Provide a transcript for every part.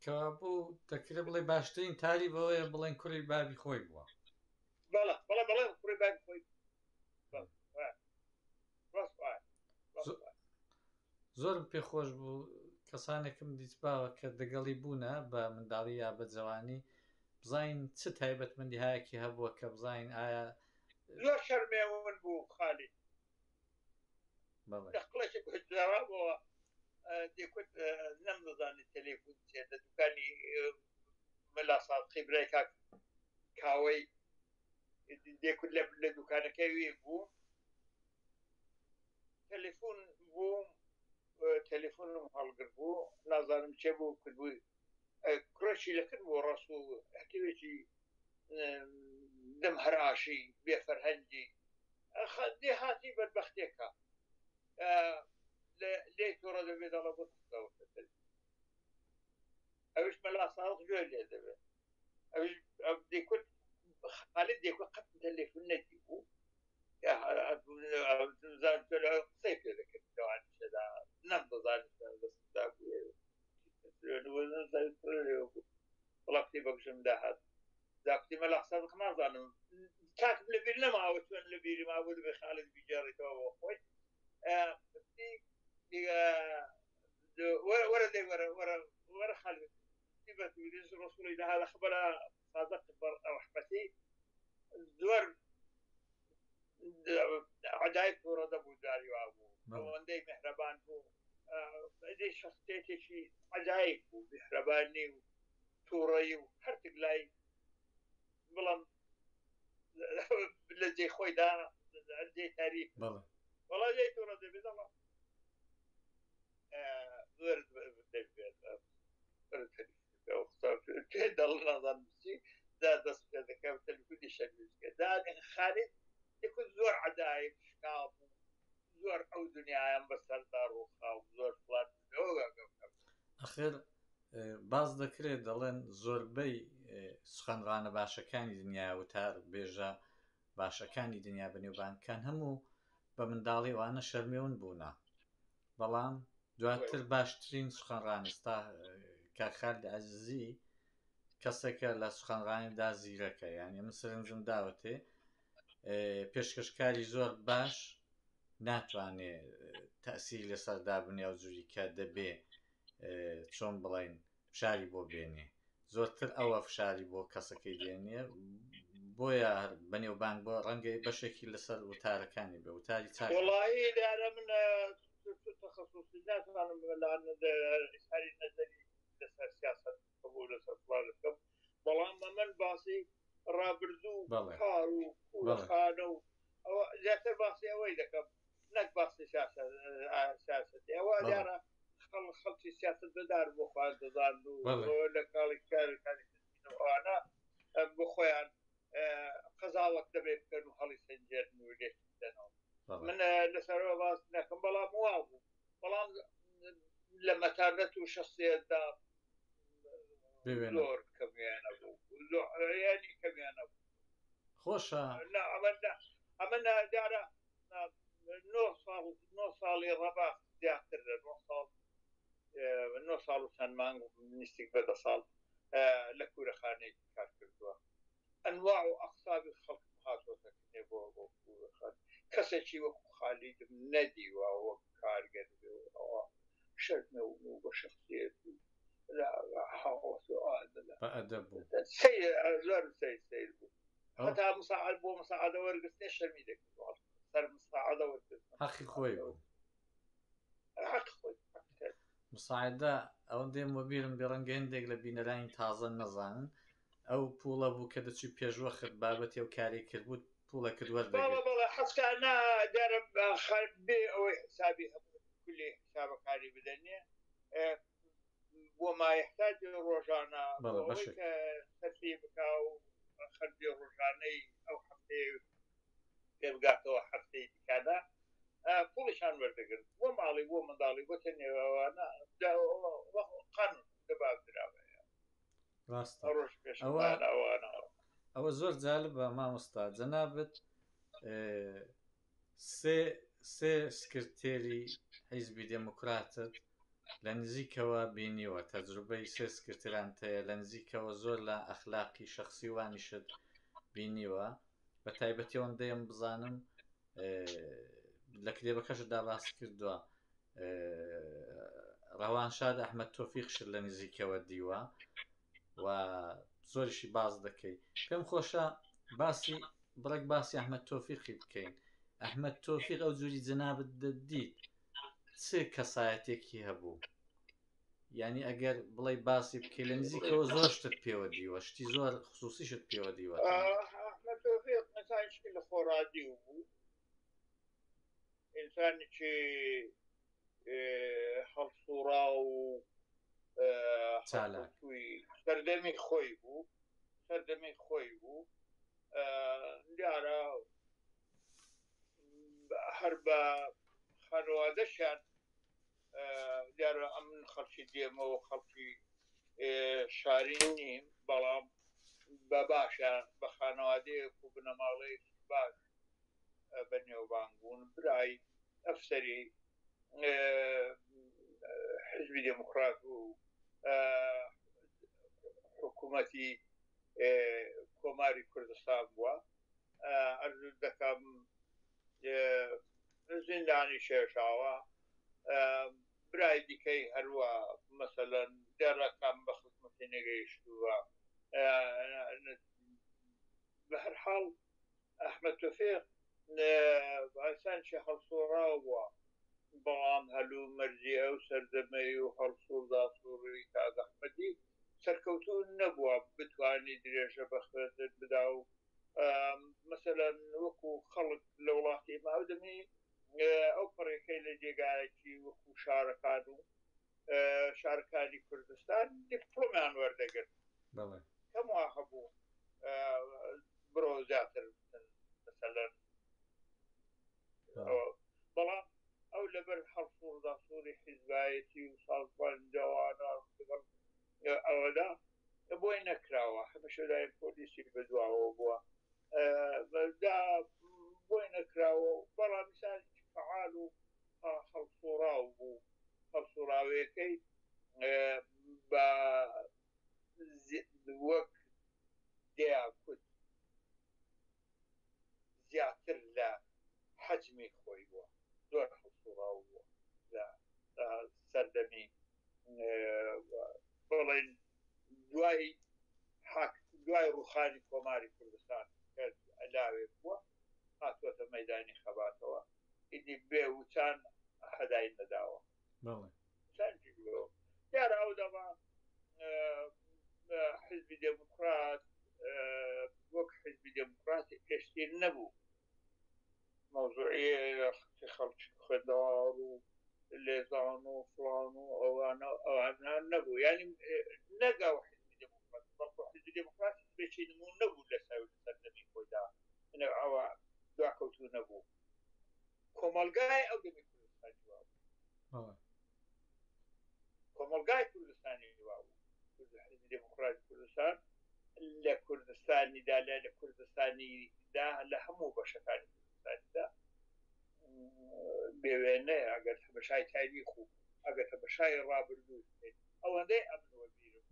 کەوابوو دەکرێ بڵێ باشترین تاریف ئەوەیە بڵێن کوڕی بابی خۆی بووە. بەڵێ بەڵێ بەڵێ کوڕی بابی خۆی ڕاست زۆرم پێخۆش بوو کەسانێکم دیتباوە کە دەگەڵی بوونە بە منداڵی یا بە جەوانی بزانین چ تایبەتمەندیهایەکی هەبووە کە بزانین ئایا زۆر شەرمێون بوو خالی دەقڵێکی جوابەوە دەکوت نەمدەزانی تەلێفون چێ لە دوکانی مەلا سادقی برای کاک کاوەی دێکوت لە دوکانەکەی وی بوو تەلەفۆن بووم تەلەفۆنم هەڵگر بوو نازانم چێ بوو کردبووی کوڕێکی لەکن بوو ڕەسوو هەتیوێکی دەم هەراشی بێ فەرهەنگی دێهاتی بەدبەختێکە لێ تووڕە دەبێت دەڵە بۆ ئەوش مەلا ساڵق گوێ لێ دەبێت ئەوش دەیکوت خالد دەیکوت قەت تەلەفۆن نەدی بوو قسەی پێ دەکرد نەمدەزانی دەستدا بوو وڵاتی بەگژم داهات داکتی مەلا سادق نازانم چاکم لەبیر نەماوە چۆن لە بیری مابوو دەبێ خالد بیگێڕیتەوە بۆ خۆی وەرە دەی وەرە وەرە وەرە خالد ڕسوڵی لە هذا خبر صادق ڕحمەتی زۆر عجایب تووڕە دەبوو جاری وا بوو ئەوەندەی میهرەبان بوو ئەدی شخصێتێکی عجایب بوو میهرەبانی و تووڕەیی و هەرتک لای بڵم لە جێ خۆیدا جێ تاریف وەڵا لێی تووڕە دەبێت دەڵم زۆر دەبێت دەڵ نازانم چی دا دەست پێ دەکەم تەلفونی شەرمیشکە دا خالد یەکو زۆر عەدایب شکا بوو زۆر ئەو دنیایم بەسەردا ڕووخا و زۆر فڵان ئەخر باس دەکرێت دەڵێن زۆربەی سوخەنڕانە باشەکانی دنیا وتار بێژە باشەکانی دنیا بەنێوبانکان هەموو بە منداڵی ئەوانە شەرمێون بوونە بەڵام دواتر باشترین سوخەنڕانیستا کاک خالد عەزیزی کەسێکە لە سوخەنڕانیدا زیرەکە یعنی من سەرنجم داوەتێ پێشکەشکاری زۆر باش ناتوانێ تەسیر لەسەر دابنێ ئەو جوری کە دەبێ چۆن بڵین فشاری بۆ بێنێ زۆرتر ئەوە فشاری بۆ کەسەکەی دێنێ بۆیە بەنێوبانگ بۆ ڕەنگە بەشێکی لەسەر وتارەکانی بێ وتاری چاک وڵی دیارە من تەخصصی ناتوانم ئیساری نەزەری لەسەر سیاست بکەم و لەسەر فڵان بکەم بەڵام من باسی ڕابردوو کار و کوڕخانە و ئەوە زیاتر باسی ئەوەی دەکەم نەک باسی سیاسەتی ئەوە دیارە خەڵ خەڵکی سیاست بەدار بۆ خۆیان دەزان و لە کاڵی کارەکانی ئەوانە بۆ خۆیان قەزاوەت دەبێت بکەن و هەڵی سنجێن و لێ بدەنەوە من لەسەرەوە باس نەکەم بەڵام وا بوو بەڵام لە مەتانەت و شخصیەتدا زۆر کەمیانە بوو ینی کەمیانە بوو خۆشە ئەمە دیارە نۆ ساڵ نۆ ساڵی ڕەباخ زیاتر لە نۆ ساڵ نۆ ساڵ و چەند مانگ نزیک بە دە ساڵ لە کوورەخانەی کار کردووە ئەنواع و ئەقسامی خەڵکم هاتۆتە کنێ بۆ بۆ کوورەخان کەسێکی وەکو خالیدم نەدیوە وەک کارگەر بێ و ئەوە شەرمە و بە شخصیت و بە ئەدەب بوو سەیر زۆر سەیر سەیر بوو هەتا مساعد بۆ مساعدە وەرگرتنێ شەرمی دەکرد سەر مساعدە وەرگرتن حەقی خۆی بوو حەق خۆی مساعدە ئەوەندەی وەبیرم بێ ڕەنگە هەندێک لە بینەرانی تازە نەزانن ئەو پوڵە بوو کە دەچووی پێشوەخت بابەتی ئەو کاری کردبوو پوڵەکرد وەردەگرت. بەڵێ بەڵێ حەستا نا دیارە بێ ئەوەی حسابی هەموو کولی حسابەکانی بدەنێ بۆ مایحتاج ڕۆژانە بەڵێ بەشێک کە سەرفی بکا و خەرجی ڕۆژانەی ئەو هەفتەیە پێ بگاتەوە هەفتەی دیکانە پوڵیشان وەردەگرت بۆ ماڵی بۆ منداڵی بۆ تەنێوانە قانون دەباب دراوەیە ڕاستە ڕۆژ پێش ئەوە ئەوانە ئەوە زۆر جالبە مامۆستا جەنابت سێ سێ سکرتێری حیزبی دێموکراتت. لە نزیکەوە بینیوە تەجروبەی سێ سکرترانت هەیە لە نزیکەوە زۆر لە ئەخلاقی شەخسی وانیشت بینیوە بە تایبەتی ئەوەندەیەم بزانم لە کتێبەکەشدا باس کردووە ڕەوانشاد ئەحمد تۆفیقشت لە نزیکەوە دیوە و زۆریشی باس دەکەی پێم خۆشە باسی بڕێک باسی ئەحمد تۆفیقی بکەین ئەحمد تۆفیق ئەو جوری جەنابت دەدیت چ کەسایەتێکی هەبوو یعنی ئەگەر بڵێ باسی بکەی لە نزیکەوە زۆر شتت پێوە دیوە شتی زۆر خصوصیشت پێوە دیوە لە خۆڕادی بوو ئینسانێکی هەڵسوڕا و چالاکوی سەردەمی خۆی بوو سەردەمی خۆی بوو دیارە هەر بە خانەوادەشیان دیارە ئەمن خەڵکی دێمەوە خەڵکی شاری نیم بەڵام بە باشە بە خانەوادەیەک و بنەماڵەیەکی باش بە نێوبانگ بوون برای ئەفسەری حزبی دێموکرات و حکوومەتی کۆماری کوردستان بووە ئەرز دەکەم زیندانی شێشاوە برای دیکەی هەروە مەسەلەن دێڕەکان بە خزمەتی نەگەیشتووە بە هەر حاڵ ئەحمەد تۆفیق ئینسانێکی هەڵسوڕاو بووە، بەڵام هەلومەرجی ئەو سەردەمەی و هەڵسوڕداسوڕی کاک ئەحمەدی سەرکەوتوو نەبووە بتوانی درێژە بە خوێندن بدا و مەسەلەن وەکو خەڵک لە وڵاتی ئێمە ئەو دەمی ئەو پەڕێکەی لە جێگایەکی وەکو شارەکان و شارەکانی کوردستان دیپلۆمیان وەردەگرت کەم وا هەبوو بڕۆ زیاتر مەسەلەن بەڵام ئەو لەبەر هەڵسوڕدا سووری حیزبایەتی و سازمان جوانان لەگەڵ ئەوەدا بۆی نەکراوە هەمیشە لای پۆلیسی بەدواوە بووە بۆی نەکراوە بەڵام ئینسانێکی فەعال و هەڵسوڕاو بوو هەڵسوڕاویەکەی بە وەک دەیانکوت زیاتر لە حەجمی خۆی بووە زۆر هەڵسوڕاو بووە لە سەردەمی بڵێن دوای دوای ڕوخانی کۆماری کوردستان کە لاوێک بووە هاتووەتە مەدانی خەباتەوە ئیدی بێ وچان هەدای نەداوە دیارە ئەو دەما حزبی دێموکرات وەک حزبی دێموکراتی پێشتر نەبوو مەوزوعی خەڵکی خوێندەوار و لێزان و فڵان و ئەوانە ئەوانە نەبوو یعنی نەگاو حزبی دێموکرات بەڵکو حزبی دێموکرات حزبێکی نموون نەبوو لەسەر سەردەمی خۆیدا ئەوە دواکەوتوو نەبوو کۆمەڵگای ئەو دەمی کوردستانی وا بوو کۆمەڵگای کوردستانی وا بوو حزبی دێموکراتی کوردستان لە کوردستانیدا لە لە کوردستانیدا لە هەموو بەشەکانی کوردستانیدا بێوێنەیە ئەگەر تەمەشای تاریخ و ئەگەر تەمەشای ڕابردوو ئەوەندەی ئەمنەوە بیرم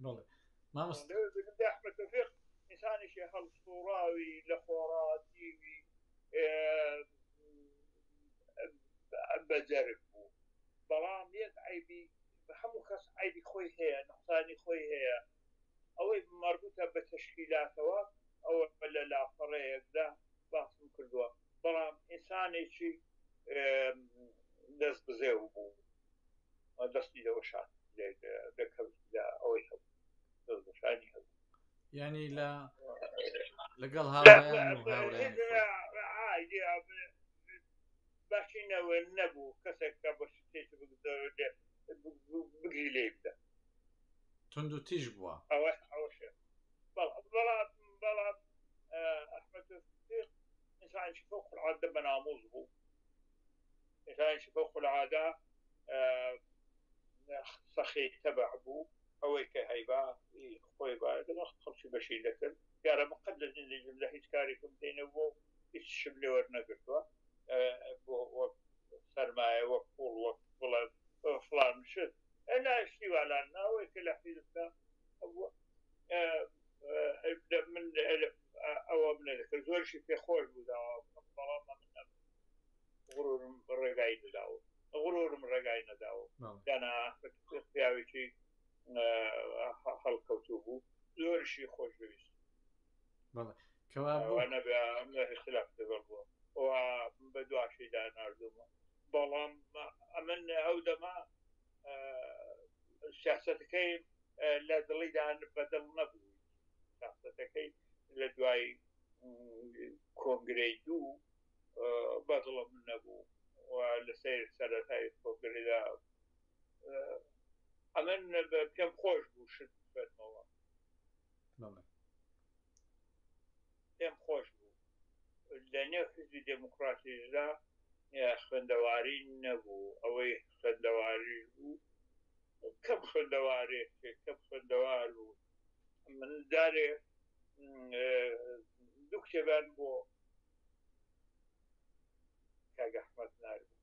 مامۆستا ئەحمەد تۆفیق ئینسانێکی هەڵسوڕاوی لە خۆڕادیوی بەجەرگ بوو بەڵام یەک عیبی هەموو کەس عیبی خۆی هەیە نقصانی خۆی هەیە ئەوەی مەربوتە بە تەشکیلاتەوە ئەوە لە لاپەڕەیەکدا باسم کردووە بەڵام ئینسانێکی دەست بزێو بوو دەستی دەوەشان دەکەوت لە ئەوەی هەبوو دەستبەشانی هەبوو یعنی لە لەگەڵ هاوڕێیان و هاوڕێیانی خۆی. باشی نەوە نەبوو کەسێک کە بە شتێکی بگری لێ بدە تونند و تیژ بووە ئەوە ئەوەشە بەڵام بەڵام بەڵام ئەحمەد تۆفیق ئینسانێکی فوق العادە بەناموس بوو ئینسانێکی فوق العادە سەخی تەبع بوو ئەوەی کە هەیبا خۆی با لەگەڵ خەڵکی بەشی دەکرد دیارە من قەت لە زیندەگیم لە هیچ کارێکم پێی نەبووە و هیچ شم لێ وەرنەگرتووە بۆ وەک سەرمایە وەک پوڵ وەک بڵێ فڵان شت. هەڵکەوتوو بوو زۆرشی خۆشەویست. بەڵێ کەوابوو. وە نەبێ ئەمە اختلاف لەگەڵ بووە و بە دواشیدا ناردوومە بەڵام ئەمن ئەو دەمە سیاسەتەکەی لە دڵیدا بەدڵ نەبوو سیاسەتەکەی لە دوای کۆنگرەی دوو بەدڵم نەبوو و لەسەر سەرەتای کۆنگرەدا ئەمن پێم خۆش بوو شت بخوێنمەوە پێم خۆش بوو لە نێو حزبی دێموکڕاتیشدا خوێندەواری نەبوو، ئەوەی خوێندەواریش بوو کەم خوێندەوارێک کەم خوێندەوار بوو. من جارێ دوو کتێبان بۆ کاک ئەحمەد ناربوو،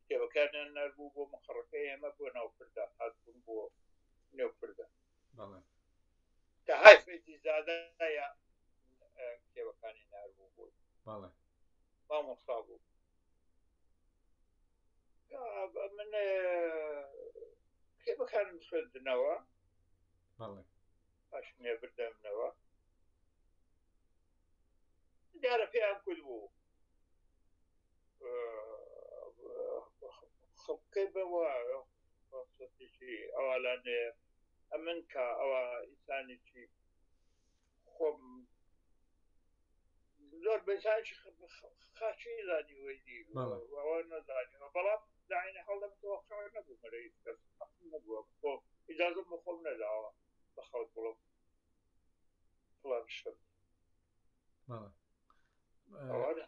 کتێبەکانیان ناربوو بۆ مقەڕەکەی ئێمە بۆ ناو پردا هاتبوون بۆ نێو پردا. بەڵێ. تەهای فەیزیزادە یا کتێبەکانی ناربوو بۆی. بەڵێ. مامۆستا بوو. من کتێبەکانم خوێندنەوە. بەڵێ. پاش نێبردەمنەوە. دیارە پێیان کورد بوو. خەڵکەی بەوە ڕەخسەتێکی ئەوالانێ ئەمن کە ئەوە ئینسانێکی خۆم زۆر بە ئینسانێکی خاچی زانیوەی دی ئەوە نەزانیوە بەڵام لە عینی حاڵدا متوقع نەبووم لە هیچ کەس حەقم نەبووە خۆ ئیجازەم بە خۆم نەداوە بە خەڵک بڵێم فڵان شت. بەڵێ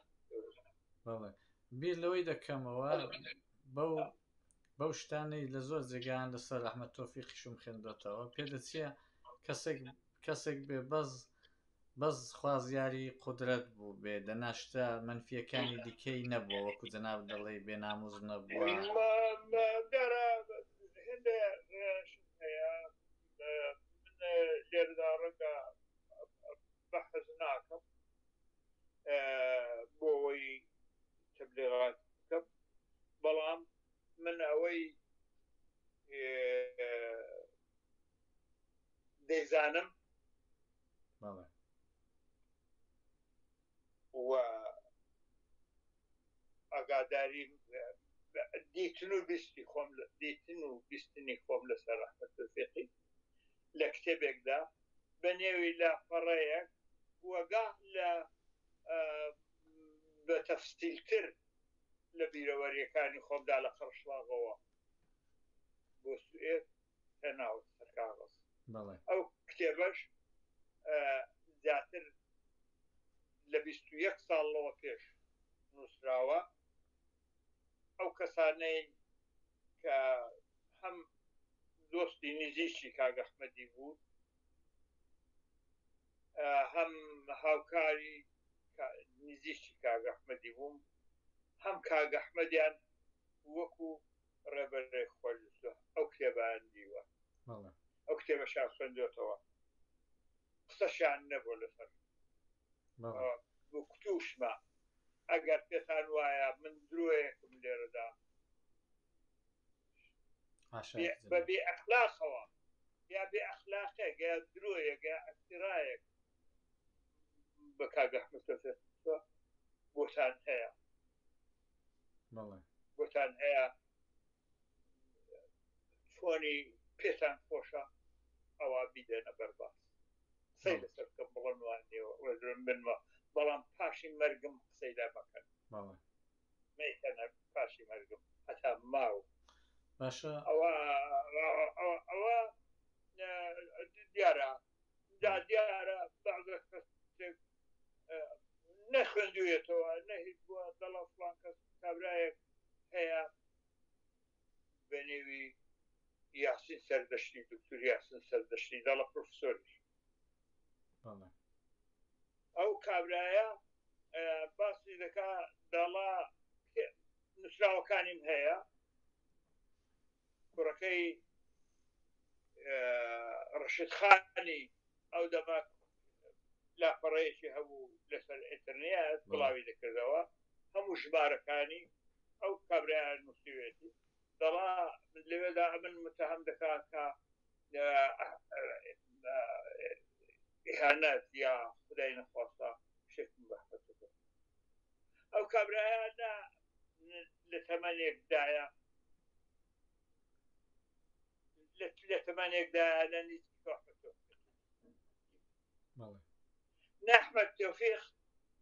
بەڵێ بیر لەوەی دەکەمەوە بەو بەو شتانەی لە زۆر جێگایان لەسەر ئەحمەد تۆفیقیشم خوێندۆتەوە پێدەچێ کەسێک کەسێک بێ بەس بەس خوازیاری قودرەت بوو بێ دەنا شتە مەنفیەکانی دیکەی نەبووە وەکو جەناب دەڵێی بێ ناموس نەبووە. دیارە هێندە شت هەیە من لێرەدا ڕەنگە بەحس ناکەم بۆ ئەوەی تەبلیغات بکەم بەڵام من ئەوەی دەیزانم و ئاگاداری دیتن و بیستی خۆم دیتن و بیستنی خۆم لەسەر ڕەحمەت تۆفیقی لە کتێبێکدا بە نێوی لاپەڕەیەک وەگا لە بە تەفسیلتر لە بیرەوەریەکانی خۆمدا لە قەرشڵاغەوە بۆ سوئێد هێناوە سەر کاغەز. ئەو کتێبەش زیاتر لە 21 ساڵ لەوە پێش نووسراوە. ئەو کەسانەی کە هەم دۆستی نزیکی کاک ئەحمەدی بوون هەم هاوکاری نزیکی کاک ئەحمەدی بووم هەم کاک ئەحمەدیان وەکو ڕێبەرێک خۆشویستوە ئەو کتێبیان دیوە ئەو کتێبەشیان خوێندۆتەوە قسەشیان نەبوو لەسەر کوتوشمە ئەگەر پێتان وایە من درۆیەکم لێرەدا بە بێ ئەخلاقەوە یا بێ ئەخلاقێک یا درۆیەک یا ئەفترایەک بە کاک ئەحمەد تۆفیق بۆتان هەیە بۆتان هەیە چۆنی پێتان خۆشە ئەوە بیدەنە بەرباس قسەی لەسەر بکەم بڵێن وان نییە ڕێزم بنمە بەڵام پاشی مەرگم قسەی لا مەکەن مەیکەنە پاشی مەرگم هەتا ماو باشە ئەوە ئەوە دیارە دیارە بەعزە کەسێک نەخوێندوێتەوە نە هیچ بووە دەڵە فڵان کەس کابرایەک هەیە بە نێوی یاسین سەردەشتی دکتور یاسین سەردەشتی دەڵە پرۆفسۆریش ئەو کابرایە باسی دەکا دەڵا نووسراوەکانیم هەیە کوڕەکەی ڕەشید خانی ئەو دەما لاپەڕەیەکی هەبوو لەسەر ئینتەرنێت بڵاوی دەکردەوە هەموو ژمارەکانی ئەو کابرایان نووسیوێتی. دەڵا لەوێدا ئەمن متهم دەکا کە ئیهانەت یا خدای نەخواستە شتێکم بە ئەحمەد تۆفیق ئەو کابرایە نە لە تەمەنێکدایە لە تەمەنێکدایە لە نزیک ئەحمەد تۆفیق نە ئەحمەد تۆفیق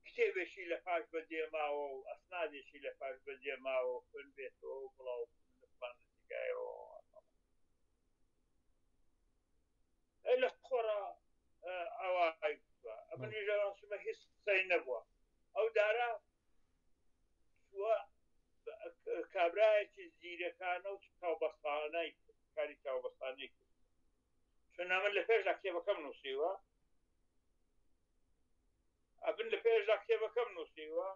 کتێبێکی لە پاش بەجێ ماوە و ئەسنادێکی لە پاش بەجێ ماوە و خوێنبێتەوە و بڵاو لە فڵان نزیکایەوە لە خۆڕا ئەوای ئەمنیش ڕاستمە هیچ قسەی نەبووە ئەو دارە چووە کابرایەکی زیرەکانە و چاوبەستانەی کاری چاوبەستانەی کرد چون من لە پێشدا کتێبەکەم نووسیوە ئەبن لە پێشدا کتێبەکەم نووسیوە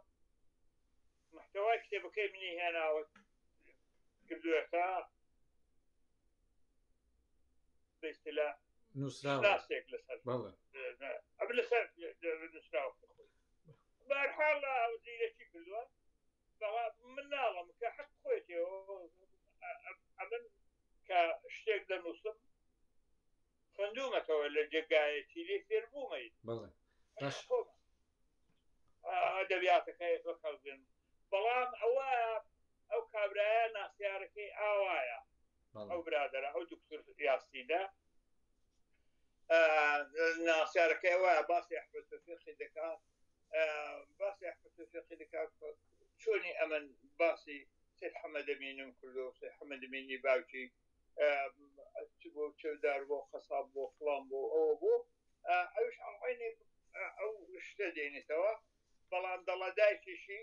محتەوای کتێبەکەی منی هێناوە کردوێتە بەستلا نووسراوێک لەسەر ئەب لەسەر نووسراوە خۆی بەرحاڵ زیرەکی کردووە بەڵام من ناڵم کە حەق خۆیتەوە ئەمن کە شتێک دەنووسم خوێندوومەتەوە لە جێگایەکی لێ فێر بوومەی بەڵێ باش ئەدەبیاتەکەی بەکەڵبێن بەڵام ئەوە ئەو کابرایە ناسیارەکەی ئاوایە ئەو برادرە ئەو دکتور یاسینە ناسیارەکەی وایە باسی ئەحمەد تۆفیقی دەکا باسی ئەحمەد تۆفیقی دەکا چۆنی ئەمن باسی سید حەمەدەمینم کردو سید حەمەدەمینی باوکی چ بۆ چەودار بۆ قەساب بۆ فڵان بۆ ئەوە بۆ ئەوش عینی ئەو شتە دێنێتەوە بەڵام دەڵە دایکیشی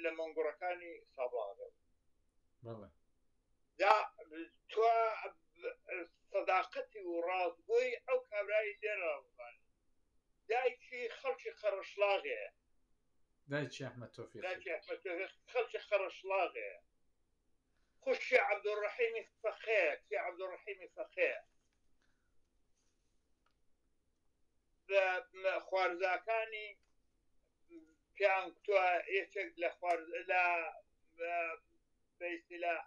لە مەنگوڕەکانی سابڵاغێ دا تۆ سەداقەتی و ڕاستگۆی ئەو کابرای لێرە بزانێت دایکی خەڵکی قەرەشڵاغێ دایکی ئەحمەد تۆفیق دایکی ئەحمەد تۆفیق خەڵکی قەرەشڵاغێ خوشکی عەبدولڕەحیمی فەقێ کچی عەبدولڕەحیمی فەقێ خوارزاکانی پێیان کوتووە یەکێک لە خوار لە بە ئیستیلاح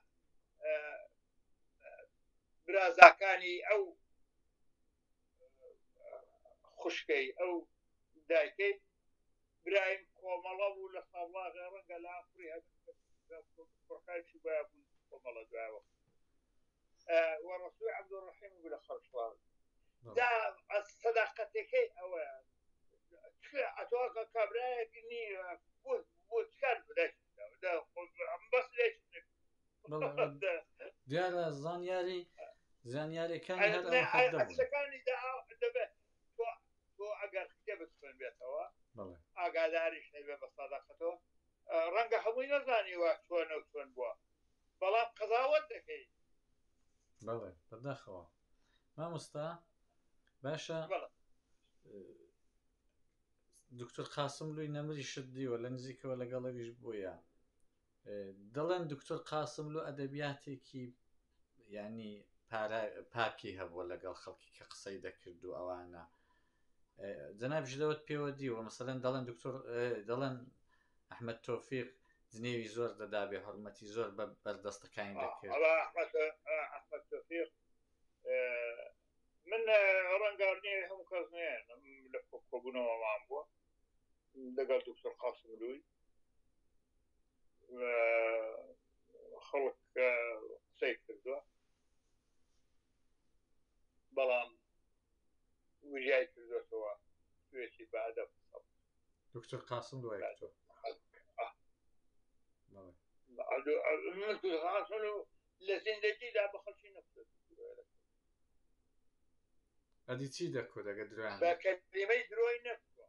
برازاکانی ئەو خوشکەی ئەو دایکەی برایم کۆمەڵە بوو لە ساڵاغێ ڕەنگە لا کوڕی کوڕەکانیشی بایا بوون کۆمەڵە دوایەوە وە ڕەسوول عەبدولڕەحیم بوو لە خەڵشڵاغ دا سەداقەتەکەی ئەوەیە ئەتۆ کابرایەک نییە بۆ بۆ چکار بەس لێ دیارە زانیاری زانیاریەکانی هەر ئەو حەدە بوون. قسەکانی دەبێت تۆ ئەگەر کتێبت خوێنبێتەوە ئاگاداریش نەبێ بە ساداقەتەوە ڕەنگە هەمووی نەزانیوە چۆنە و چۆن بووە بەڵام قەزاوەت دەکەی. بەڵێ بەداخەوە مامۆستا باشە دکتۆر قاسم لوی نەمری شت دیوە لە نزیکەوە لەگەڵ ئەویش بووە دەڵێن دکتۆر قاسملوو ئەدەبیاتێکی یعنی پاکی هەبووە لەگەڵ خەڵکی کە قسەی دەکرد و ئەوانە جەنابیش لەوەت پێوە دیوە مەسەلەن دەڵێن دکتۆر دەڵێن ئەحمد تۆفیق جنێوی زۆر دەدا بێ حرمەتی زۆر بە بەردەستەکانی دەکرد ئەحمد تۆفیق من ڕەنگە نییە هەموو کەس نێن لە کۆبوونەوەمان بووە لەگەڵ دکتۆر قاسملووی خەڵک قسەی کردووە بەڵام وریای کردوێتەوە توێتی بە ئەدەب قسە دکتۆر قاسم دوای تۆ لە زیندەگیدا بە خەڵکی نەکرد ئەدی چی دەکرد ئەگە درۆیان بە کەلیمەی درۆی نەکردووە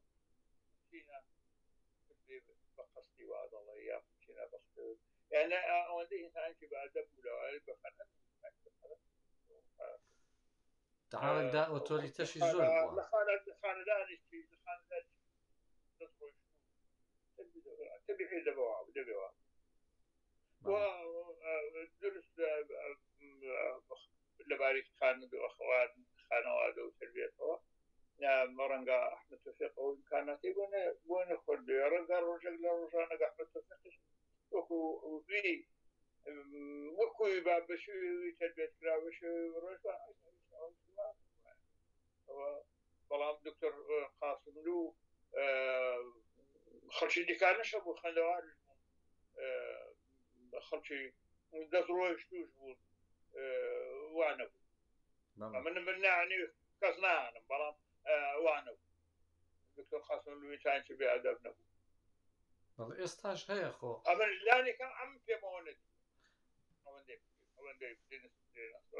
بە قەستی وا دەڵێ یا چینە بەخت یعنی ئەوەندە ئینسانێکی بە ئەدەب بوو لەوانەیە بە فەرهەنگ لە حاڵێکدا ئۆتۆریتەشی زۆر بووە لە خانەدانێکی لە خانەدانێکی دەست ڕۆیشتوو تەبیعی دەبەوە دەبێەوە دروست لەبارەی خانەوادە و تربیەتەوە ڕەنگە ئەحمەد تۆفیق ئەو ئیمکاناتی بۆ بۆ نەخوردوێ ڕەنگە ڕۆژێک لە ڕۆژانە ئەحمەد تۆفیقیش وەکو وی. وەکوی با بەشێوی تربێت کرا بەشێوی ڕۆژ بەڵام دکتۆر قاسملوو خەڵکی دیکانەشە بوو خوێندەوار خەڵکی دەست ڕۆیشتوش بوون وانە بوو من من نانی کەس نانم بەڵام وانە بوو دکتۆر قاسملوو ئینسانێکی بێ ئەدەب نەبوو بەڵێ ئێستاش هەیە خۆ ئەمن لانێکم ئەم پێمەوە نەدی ئەوەندەی ئەوەندەی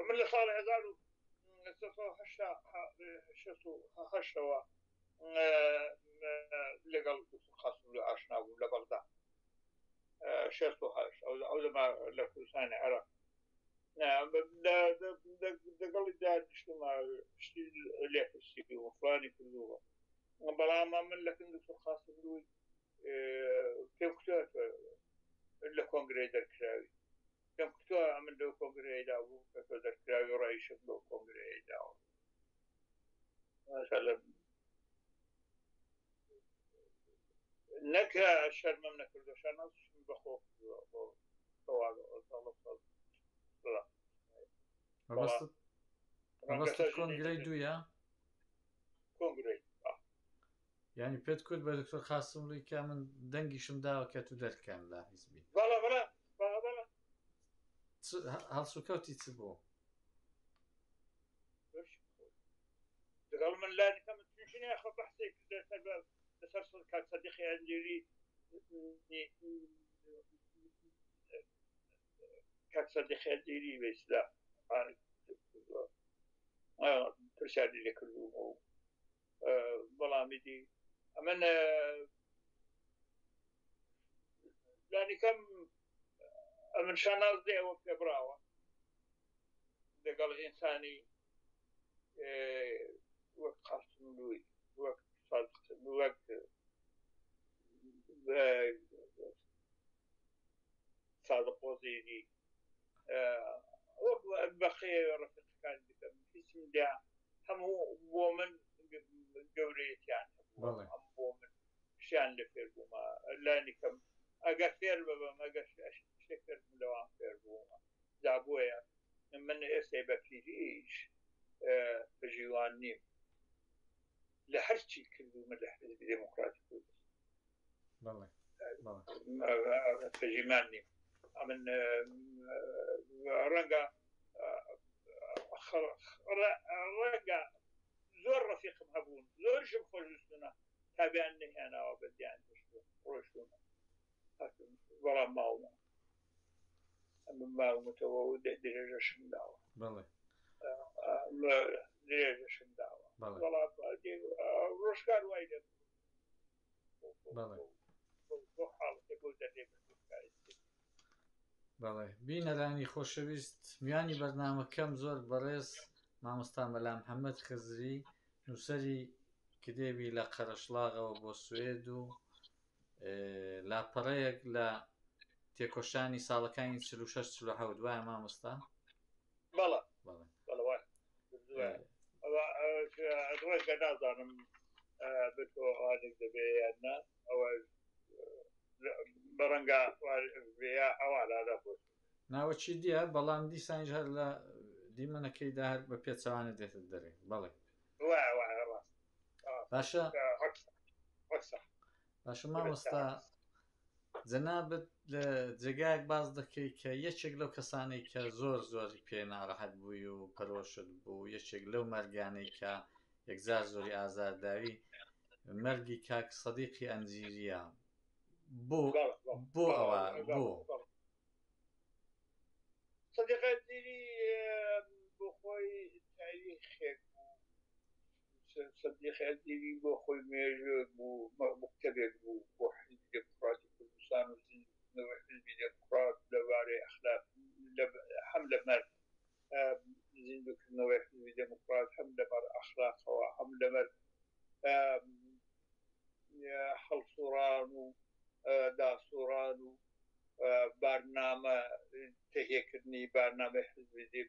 من لە ساڵی 1968ەوە لەگەڵ دکتۆر قاسملوو ئاشنا بووم لە بەغدا 68 ئەو دەما لە کوردستانی عێراق لەگەڵی دانیشتم شتی لێپرسی و فلانی کردووە بەڵام من لە کن دکتۆر قاسملووی پێم کوتووە لە کۆنگرەی دەرکراوی پێم کوتووە ئەمن لەو کۆنگرەیدا بوو کە تۆ دەرکراوی ڕایشم لەو کۆنگرەیە داوە نەک شەرمم نەکردو شانازشم بەخۆ کردووە بۆ مەبەستت کۆنگرەی دوویە کۆنگرەی یعنی پێت کورد بە دکتۆر قاسملووی کە من دەنگیشم داوە کە تو دەرکەن لە حیزبی بەڵێ بەڵێ بەڵێ بەڵێ هەڵسوکەوتی چ بوو لەگەڵ من لانی کەم تووشی خۆ بەحسێک لەسەر لەسەر کاک سەدیقی ئەنجیری کاک سەدیقی ئەنجیری بەیسلا پرسیاری لێ کردووم و بەڵام ئیدی ئەمن لانیکەم ئەمن شاناز دێ ئەوە پێ براوە لەگەڵ ئینسانی وەک قاسملووی وەک وەک سادق وەزیری وەک بەقێ ڕەفیقەکان دیکەم هیچم دا هەموو بۆ من گەورەیەتیان هەبوو هەم بۆ من شتیان لێ فێر بوومە لانی کەم ئەگەر فێر ببم ئەگەر شتێک فێر بووم لەوان فێر بوومە جا بۆیە من ئێستای بە پیریش پەژیوان نیم لە هەرچی کردوومە لە حزبی دێموکراتی کوردستان پەژیمان نیم ئەمن ڕەنگە ڕەنگە زۆر ڕەفیقم هەبوون زۆرشم خۆشویستونە تابیان نەهێناوە بەدیان هێشتوون ڕۆشتوونە بەڵام ماومە ئەمن ماومەتەوە و درێژەشم داوە درێژەشم داوە بەڵام ڕۆژگار وای لێ بەڵێ بینەرانی خۆشەویست میانی بەرنامەکەم زۆر بەڕێز مامۆستا مەلا محەممەد خزری نووسەری کتێبی لە قەرەشڵاغەوە بۆ سوێد و لاپەڕەیەک لە تێکۆشانی ساڵەکانی 46 47 وایە مامۆستا بەڵێ ڕێگە نازانم بە تۆ ئەوانێک دەبێ یان نا ئەوە بەڕەنگە ئەوە لادا بۆ ناوەچی دیە بەڵام دیسانیش هەر لە دیمەنەکەیدا هەر بە پێچەوانە دێتە دەرێ بەڵێ باشە باشە مامۆستا جەنابت لە جێگایەک باس دەکەی کە یەکێک لەو کەسانەی کە زۆر زۆری پێ ناڕەحەت بووی و پەرۆشت بوو یەکێک لەو مەرگانەی کە یەکجار زۆری ئازارداوی مەرگی کاک سەدیقی ئەنجیریە بۆ بۆ ئەوە بۆ سەدیق ئەنجیری بۆ خۆی تاریخێک بوو سەدیق ئەنجیری بۆ خۆی مێژووێک بوو، مەکتەبێک بوو بۆ حیزبی دێموکڕاتی کوردستان و زیندووکردنەوەی حیزبی دێموکڕات لەبارەی ئەخلاق هەم لەمەر زیندووکردنەوەی حیزبی دێموکڕات هەم لەمەر ئەخلاقەوە هەم لەمەر هەڵسوڕان و داسوڕان و بارنامە تەهیەکردنی بارنامەی حیزبی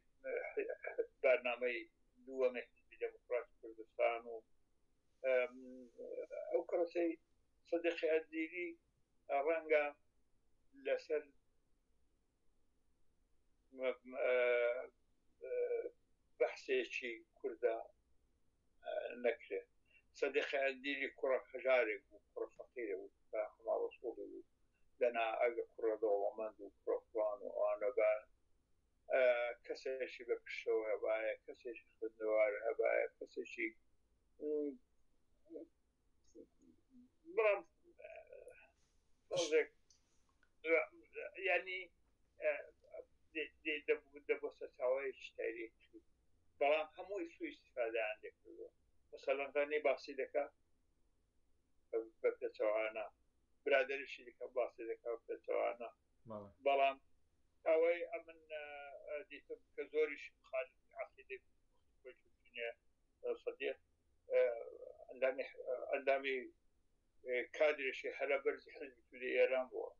بارنامەی دووەمی حیزبی دێموکڕاتی کوردستان و ئەو کەسەی سەدیقی ئەزیری ڕەنگە لەسەر. بەحسێکی کوردە نەکرێت. سەدیقی ئەندیلی کوڕە هەژارێک بوو، کوڕە فەقیرە بوو، حەمە ڕەسوڵی بوو، دەنا ئەگە کوڕە دەوڵەمەند و کوڕە فڵان و ئەوانە با کەسێکی بە پشتەوە هەبایە، کەسێکی خوێندەوار هەبایە، کەسێکی بەڵام تۆزێک یعنی دەبوو سەرچاوەیەکی تاریخی بەڵام هەمووی سوی استفادەیان لێکردووە مەسەلەن غەنی باسی دەکا بە پێچەوانە برادەریشی دیکە باسی دەکا بە پێچەوانە بەڵام ئەوەی ئەمن دیتم کە زۆریش مخالفی عەقیدەی خۆی چونێ سەدیق ئەندامی ئەندامی کادرێکی هەرە بەرزی حزبی تودەی ئێران بووە.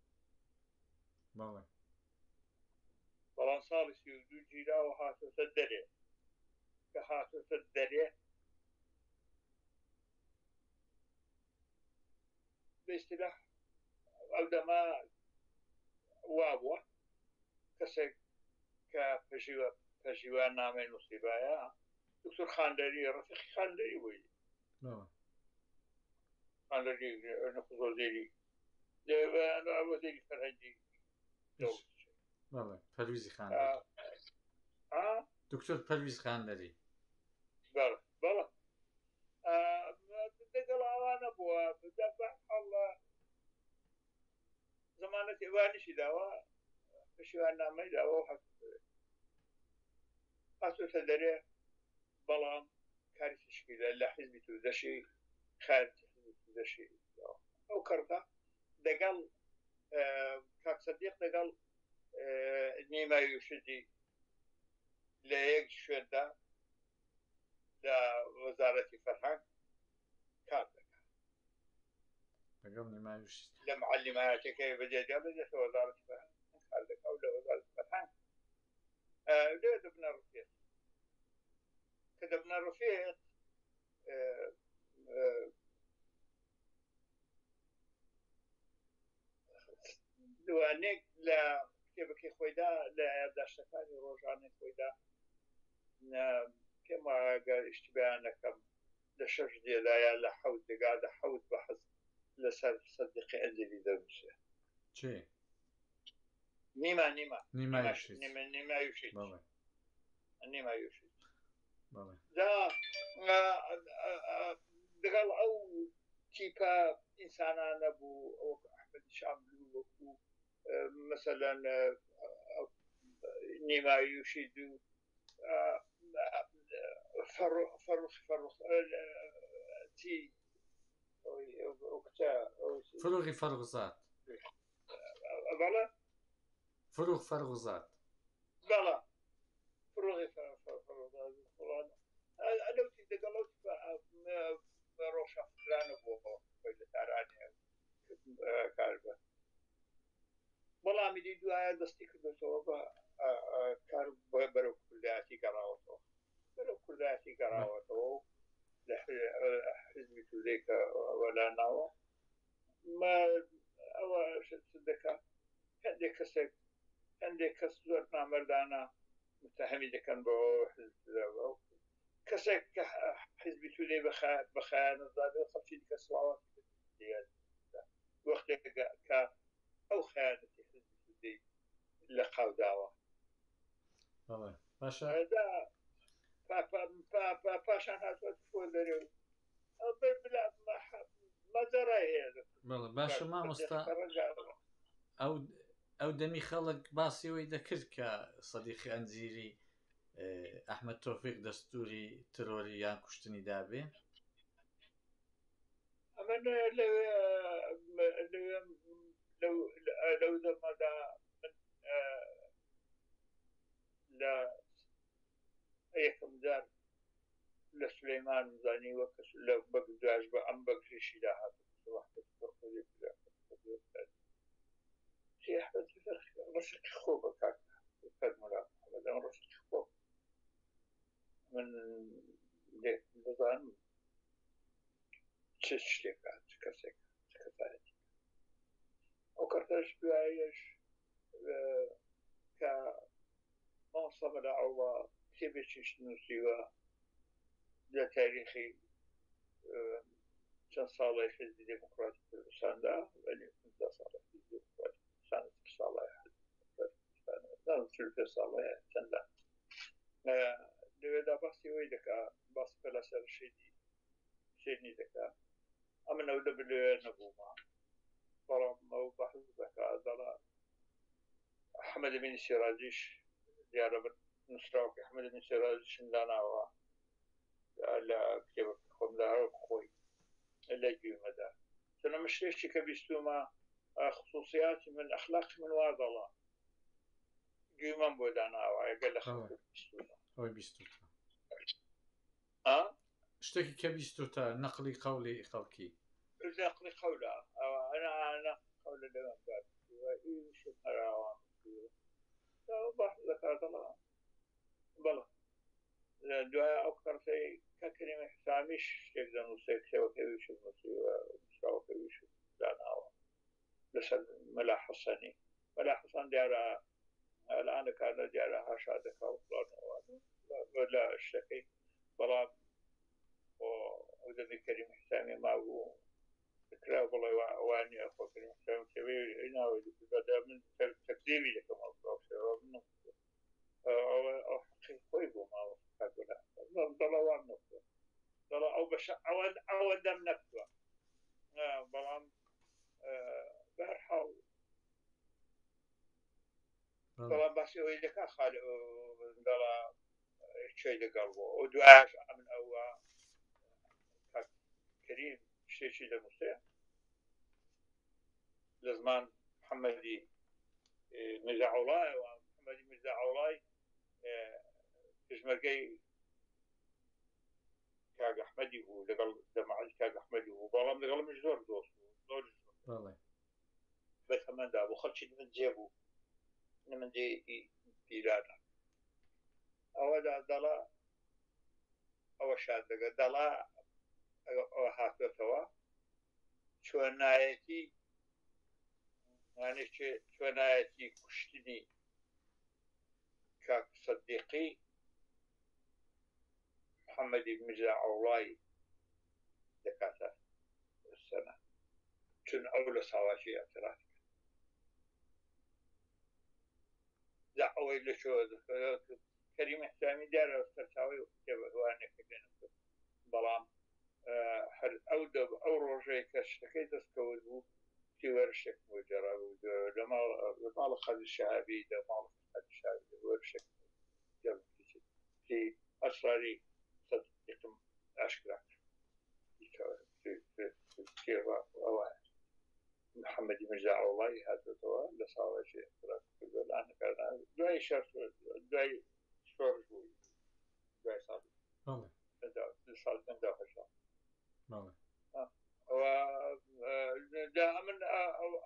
بەڵام ساڵی 32 گیراوە هاتۆتە دەرێ کە هاتۆتە دەرێ بەئیستیلاح ئەو دەمە وا بووە کەسێک کە پەژیوە پەژیوان نامەی نووسیبایە دکتۆر خاندەری ڕەفیقی خاندەری بووی خاندەری نەخۆش وەزیری وەزیری فەرهەنگی بەڵێ پەرویزی خاندەری دکتۆر پەرویز خاندەری بەڵێ بەڵێ دەگەڵ ئەوانە بووە بەحاڵ زمانەتی ئەوانیشی داوە پشیوان نامەی داوە و هاتووەتە دەرێ بەڵام کاری تشکیلە لە حیزبی توودەشی خارج حیزبی توودەشی ئەو کەڕتە دەگەڵ کاک سەدیق دەگەڵ نیما یوشدی لە یەک شوێندا لە وەزارەتی فەرهەنگ کار دەکات لەگەڵ نیماویش لە معلمایەتەکەی بەجێ دێڵێ دێتە وەزارەتی فەرهەنگ کار دەکات و لە وەزارەتی فەرهەنگ لێ دەبنە ڕفیق کە دەبنە ڕفیق دوانێک لە کتێبەکەی خۆیدا لە یادداشتەکانی ڕۆژانەی خۆیدا پێم وایە گەر ئیشتیبایان نەکەم لە شەش دێدا یا لە حەوت دەگا دە حەوت بەحس لەسەر سەدیقی ئەنجلی دەنووسێ. چێ؟ نیما نیما نیما یوشیچ. نیما نیما یوشیچ. بەڵێ. نیما یوشیچ. بەڵێ. جا دەگەڵ ئەو تیپە ئینسانانە بوو وەکو ئەحمەدی شاملوو وەکو مەسەلەن نیما یوشید و فەڕخ فەڕخ چی کچە فروغی فەرخزاد بەڵێ فروغ فەرخزاد بەڵێ فروغی فەرخزاد فڵان لەو دەگەڵ ئەو ڕۆشنفکرانە بووە خۆی لە تارانێ کار بە بەڵام ئیدی دوایە دەستی کردوتەوە بە کار بەرەو کوردایەتی گەڕاوەتەوە بەرەو کوردایەتی گەڕاوەتەوە و لە حزبی تودەی کە وەلا ناوە ئەوە دەکات هەندێک کەسێک هەندێک کەس زۆر نامەردانە متهەمی دەکەن بۆ کەسێک کە حزبی تودەی بە خەیانەت زانێ خەڵکی دیکە سڵاوەتی وەختێک کە ئەو خەیانەتی حزبی تودەی لە قاو داوە. بەڵێ باشە. پاشان هاتووە بۆ دەرێ و مەجەڕای هەیە. بەڵێ باشە مامۆستا ئەو ئەو دەمی خەڵک باسی ئەوەی دەکرد کە سەدیقی ئەنجیری ئەحمەد تۆفیق دەستوری ترۆری یان کوشتنی دابێ؟ ئەمە لەوێ لەوێ لەو دەمەدا من لە یەکەم جار لە سلەیمان زانیوە کە لە بەگداش بە ئەم بەگریشیدا هاتووە ڕفیقی خۆ بە کاک فەرمولا محەممەد ئەم ڕفیقی خۆ من دەزانم چ شتێکە چ کەسێک چ کەسایەتی ئەو کەسەش دوایەش کە. مامۆستا مەلا عەوڵا کتێبێکیش نووسیوە لە تاریخی چەند ساڵی حزبی دێموکراتی کوردستاندا، یعنی 15 ساڵی حزبی دێموکراتی کوردستان، چ ساڵی حزبی دێموکراتی کوردستان، نازانم 45 ساڵەیە چەندە. لەوێدا باسی ئەوەی دەکا، باسی پەلاسە ڕەشیدی حوسێنی دەکا. ئەمن ئەو لە لەوێ نەبوومە، بەڵام ئەو بەحس دەکا دەڵا ئەحمەد بن سیراجیش دیارە من نووسراوەکەی ئەحمەد بن سیراجیشم داناوە لە کتێبەکەی خۆمدا هەر خۆی لە گوێمەدا چون ئەمە شتێکی کە بیستومە خصوصیاتی من ئەخلاقی من وا دەڵا گوێمەم بۆ داناوە ئەگەر لە خەڵک بیستومە ئەوەی بیستوتە شتێکی کە بیستوتە نەقلی قەولی خەڵکی. نەقلی قەولە ئەنا نەقلی قەولە لەوێم دا بیستووە ئیشم هەر ئاوا نووسیوە بەحس دەکات دەڵێ بەڵێ دوای ئەو کەڕتەی کە کەریمی حسامیش شتێک دەنووسێ کتێبەکەی ویشم نووسیوە نووسراوەکەی ویشم داناوە لەسەر مەلا حەسەنی مەلا حەسەن دیارە الان کارە دیارە هاشا دەکا و فڵان و ئەوانە لە شتەکەی بەڵام ئەو دەمی کەریم حسامی مابوو کرا بڵێ وانە خۆ کەریم حسامی کتێبەی ناوەی من تەکزیبی دەکەم ئەو شێوە من ئەوە ئەو حەقی خۆی بۆ ماوە دەڵە وام نەکووە دەڵە ئەو بەشە ئەوە ئەوە دەم نەکووە بەڵام بەهەرحاڵ بەڵام باسی ئەوەی دەکا خال دەڵا چێ لەگەڵ بۆ ئەو دوایش ئەمن ئەوە کەریم شتێکی دەنووسێ لە زمان محەممەدی میرزا عەوڵایەوە محەممەدی میرزا عەوڵای پێشمەرگەی کاک ئەحمەدی بوو لەگەڵ جەماعەتی کاک ئەحمەدی بوو بەڵام لەگەڵ منیش زۆر دۆست بوو زۆر بەڵێ بە تەمەندا بوو خەڵکی نمنجێ بوو نمنجێ پیرانە ئەوەدا دەڵا ئەوە شاد دەگە دەڵا ئەوە هاتوێتەوە چۆنایەتی چۆنایەتی کوشتنی کاک سەدیقی محەممەدی میرزا عەوڵای دەکاتە سەنە چون ئەو لە ساواکی ئەعتراف کرد جا ئەوەی لە چۆ کەریم ئیحترامی دیارە سەرچاوەی کتێبەوانێکە بێنم بەڵام هەر ئەو ئەو ڕۆژەی کە شتەکەی دەستکەوت بوو چی وەرشێک بۆ جێڕا بوو لە ماڵ لە ماڵە خەلی شەهابی لە ماڵ خەلی شەهابی وەرشێک چی ئەسراری سەدیقم ئاشکرا کرد ئەوە محەممەدی میرزا عەوڵای هاتووەتەوە لە ساڵێکی ئیعتراف کردووە لانەکانە دوای شەر دوای شۆڕش بوو دوای ساڵی ساڵ 58 من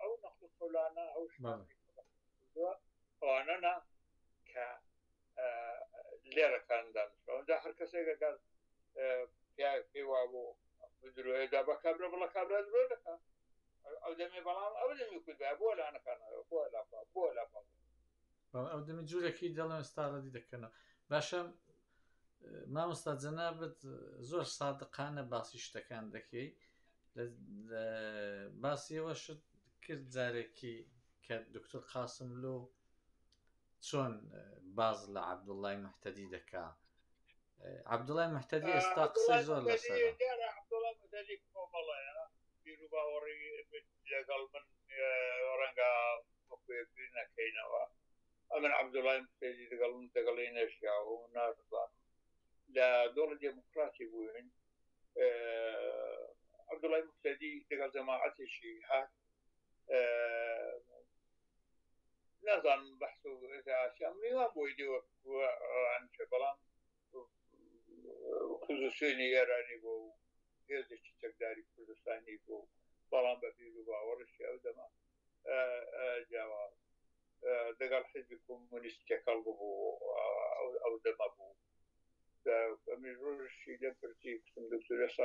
ئەو نەقل قەولانە ئەو ئەوانە نا کە لێرەکان دانیشتەوە جا هەر کەسێک ئەگەر پێی وابوو درۆیەدا بە کابرا بڵە کابرا درۆ دەکا ئەو دەمێ بەڵام ئەو دەمی کورد بۆ لانەکانەوە بۆ لاپا بۆ لاپا ئەو دەمی جوورەکی دەڵێن ستاڕەدی دەکەنەوە باشە مامۆستا جەنابت زۆر سادقانە باسی شتەکان دەکەی باسیەوە شت کرد جارێکی کە دکتۆر قاسم لۆ چۆن باز لە عەبدوڵای مهتەدی دەکا عەبدوڵای مهتەدی ئێستا قسەی زۆر لەسەر بیروباوەڕی لەگەڵ من ڕەنگە وەکو یەک بیر نەکەینەوە ئەمن عەبدوڵای مهتەدی لەگەڵ من دەگەڵی نەژیاوە و نازانم لە دۆڵی دێموکراتی بووین عەبدوڵای مهتەدی لەگەڵ جەماعەتێکی هات نازانم بەحس و ئاسیا بۆی دێ بەڵام ئۆپۆزیسیۆنی ئێرانی بۆ و هێزێکی چەکداری کوردستانی بوو بەڵام بە بیر و باوەڕشی ئەو دەمە جیاواز لەگەڵ حزبی کۆمۆنیست تێکەڵ ببوو ئەو دەمە بوو ئەمی ڕۆژی لێم پرسی کوتم دکتۆر ئێستا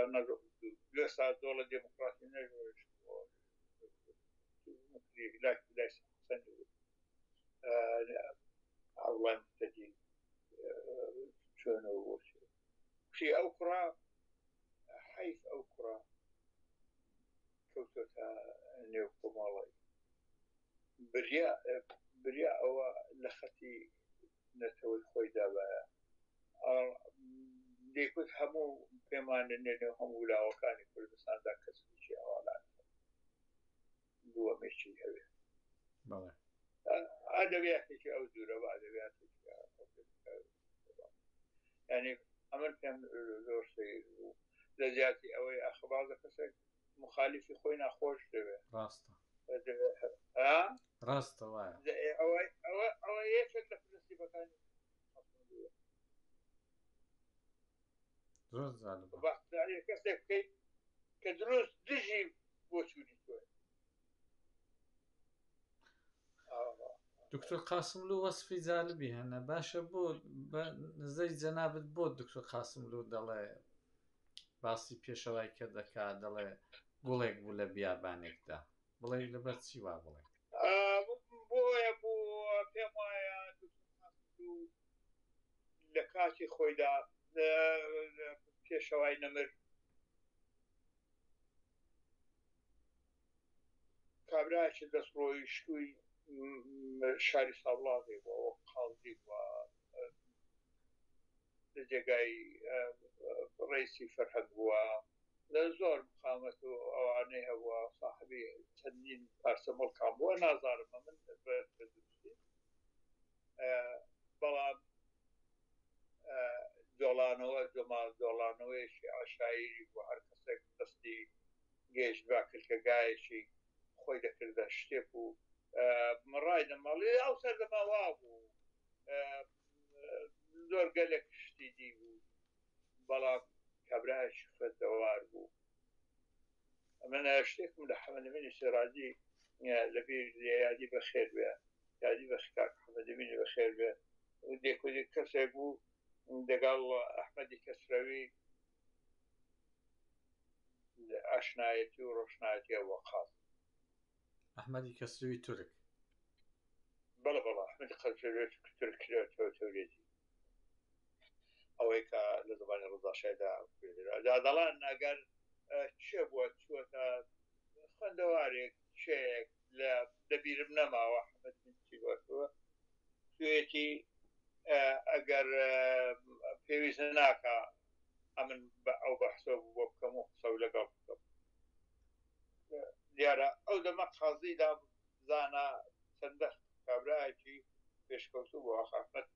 ئێستا دۆڵە دێموکراتی نەژۆشت لای حەسەن عەوڵای مهتەدی. چۆنە و بۆچی. کوتی ئەو کوڕە حەیف ئەو کوڕە کەوتۆتە نێو کۆمەڵی بریا بریا ئەوە لە خەتی نەتەوەی خۆی دابایە دەیکوت هەموو پێمان لە نێو هەموو لاوەکانی کوردستاندا کەسێکی ئەوالان دووەمێکی هەوێ ئەدەبیاتێکی ئەو دوورە بە ئەدەبیاتێکی ینی ئەمن پێم زۆر سەیر بوو لە جیاتی ئەوەی ئاخە بازە کەسێک مخالیفی خۆی ناخۆش دەوێ ڕاستە ڕاستە وایە ئەوە ئەوە یەکێک لە پرنسیپەکانی زۆر جالبە کەسێک بکەیت کە دروست دژی بۆچوونی تۆ دکتۆر قاسملو وەسفی جالبی هەنە باشە بۆ بە نزەی جەنابت بۆ دکتۆر قاسملو دەڵێ باسی پێشەوای کە دەکا دەڵێ گوڵێک بوو لە بیابانێکدا بڵێ لەبەر چی وا بڵێ بۆیە بۆ پێم وایە دکتۆر قاسملو لە کاتی خۆیدا پێشەوای نەمر کابرایەکی دەستڕۆیشتووی شاری سابڵاغی بووە وەک قازی بووە لە جێگای ڕیسی فەرهەنگ بووە لە زۆر مقامەت و ئەوانەی هەبووە صاحبی چەندین پارچە مڵکان بووە نازانم من بە دروستی بەڵام دۆڵانەوە دۆما دۆڵانەوەیەکی عەشایری بوو هەر کەسێک دەستی گەیشت بە کلکەگایەکی خۆی دەکردە شتێک و مڕای دەماڵی ئەو سەردەما وا بوو زۆر گەلێک شتی دی بوو بەڵام کابرایەکی خوێندەوار بوو ئەمن شتێکم لە حەمەدەمینی سێراجی لەبیر یادی بەخێر بێ یادی بە کاک حەمەدەمینی بەخێر بێ دێکۆدی کەسێک بوو دەگەڵ ئەحمەدی کەسرەوی ئاشنایەتی و ڕۆشنایەتی ئەوە قاز ئەحمەدی کەسرەوی تورک بەڵێ بەڵێ ئەحمەدی کەسرەوی تورک تەورێزی ئەوەی کە لە زمانی ڕزاشایدا دا دەڵێن ئەگەر کێ بووە چووەتە خوێندەوارێک کێیەک لە دەبیرم نەماوە حەمەد بن چی وەتووە توێتی ئەگەر پێویست ناکە ئەمن بە ئەو بەحسە بۆ بکەم و قسە و لەگەڵ بکەم دیارە ئەو دەمە قازیدا زانا چەندە کابرایەکی پێشکەوتوو بوو ئاخ ئەحمەد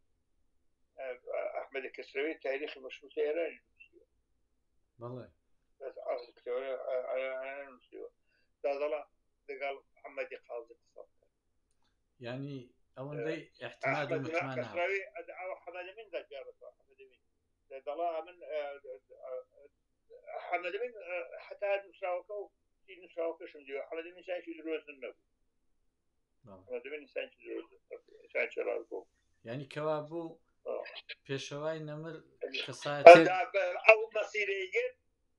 ئەحمەدی کەسرەوی تاریخی مەشرووتە ئێرانی نووسیوە بەڵێ نووسیوە دادەڵا لەگەڵ محەممەدی قازی قسە بکە یعنی ئەوەندەی احتمال و متمانە کەسرەوی ئەو حەمەدەمین دەگەڕێتەوە حەمەدەمین دەڵا من حەمەدەمین حتا نووسراوەکە و نووسراوەکەشم دیوە حەمەدەمین ئینسانێکی درۆزن نەبوو حەمەدەمین ئینسانێکی درۆزن نەبوو ئینسانێکی ڕاستگۆ بوو. یعنی کەوا بوو پێشەوای نەمر کەسایەتێک ئەو مەسیرەی گرت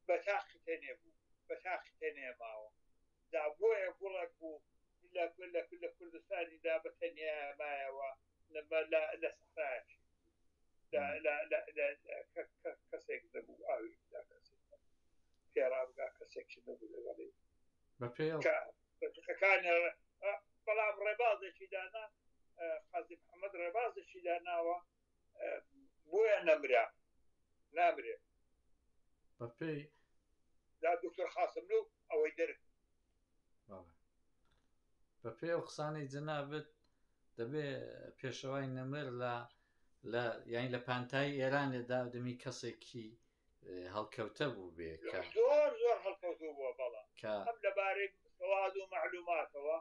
بە تاقی تەنێ بوو بە تاقی تەنێ ماوە دا بۆیە گوڵێک بوو لە لە لە کوردستانی دا بە تەنیا مایەوە لە سەحرایەکی کەسێک نەبوو ئاوی بدا کەسێک پێڕابگا کەسێک نەبوو لەگەڵی بەپێی بەڵام ڕێبازێکی دانا قازی محەممەد ڕێبازێکی داناوە بۆیە نەمرا نامرێ بەپێی دا دکتۆر قاسملوو ئەوەی دەرک بەپێی ئەو قسانەی جەنابت دەبێ پێشەوای نەمر لە لە یانی لە پانتایی ئێرانێدا دەمی کەسێکی هەڵکەوتە بوو بێ کە زۆر زۆر هەڵکەوتوو بووە بەڵام کە هەم لەبارەی سەواد و مەعلوماتەوە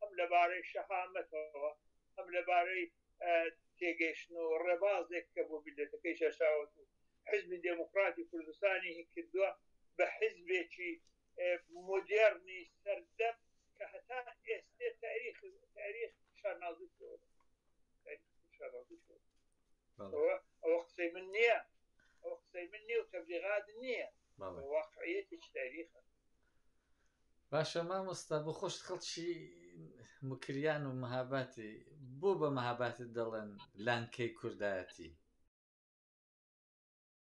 هەم لەبارەی شەهامەتەوە هەم لەبارەی تێگەیشتن و ڕێبازێک کە بۆ میللەتەکەی شاشاوەت و حزبی دێموکڕاتی کوردستانی کردووە بە حزبێکی مۆدێرنی سەردەم کە هەتا ئێستێ تاریخ تاریخ شانازی پێوە دەکات. شانازی پێوە ئەوە ئەوە قسەی من نییە ئەوە قسەی من نییە و تەبلیغات نییە واقعیەتێکی تاریخە. باشە مامۆستا بۆ خۆشت خەڵکی مکریان و مەهاباتی بۆ بە مەهاباتت دەڵێن لانکەی کوردایەتی؟